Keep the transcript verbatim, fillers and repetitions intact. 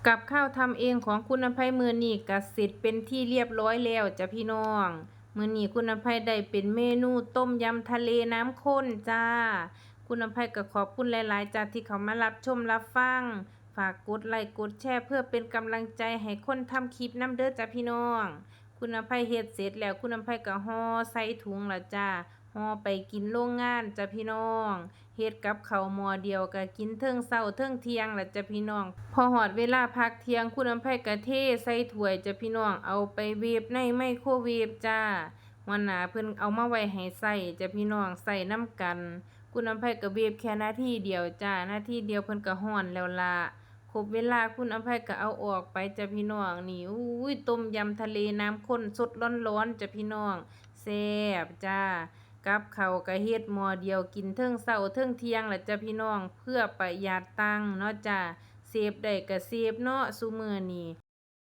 กับข้าวทำเองของคุณอำไพมื้อนี้ก็เสร็จเป็นที่เรียบร้อยแล้วจ้ะพี่น้อง มื้อนี้คุณอำไพได้เป็นเมนูต้มยำทะเลน้ำข้นจ้า คุณอำไพก็ขอบคุณหลายๆจ้าที่เข้ามารับชมรับฟัง ฝากกดไลค์กดแชร์เพื่อเป็นกำลังใจให้คนทำคลิปนำเด้อจ้ะพี่น้อง คุณอำไพเฮ็ดเสร็จแล้วคุณอำไพก็ห่อใส่ถุงละจ้า ห่อไปกินโรงงานจ้ะพี่น้อง เฮ็ดกับข้าวหม้อเดียวก็กินเทิงเช้าเทิงเที่ยงละจ้ะพี่น้อง พอฮอดเวลาพักเที่ยงคุณอำไพก็เทใส่ถ้วยจ้ะพี่น้อง เอาไปเวฟในไมโครเวฟจ้า หัวหน้าเพิ่นเอามาไว้ให้ใช้จ้ะพี่น้อง ใช้นำกัน คุณอำไพก็เวฟแค่นาทีเดียวจ้า นาทีเดียวเพิ่นก็ฮ้อนแล้วล่ะ ครบเวลาคุณอำไพก็เอาออกไปจ้ะพี่น้อง นี่ อุ้ย ต้มยำทะเลน้ำข้นสดร้อนๆจ้ะพี่น้อง แซ่บจ้า กับข้าวก็เฮ็ดหม้อเดียวกินเทิงเช้าเทิงเที่ยงละจ้ะพี่น้อง เพื่อประหยัดตังค์เนาะจ้า เซฟได้ก็เซฟเนาะซุมื้อนี้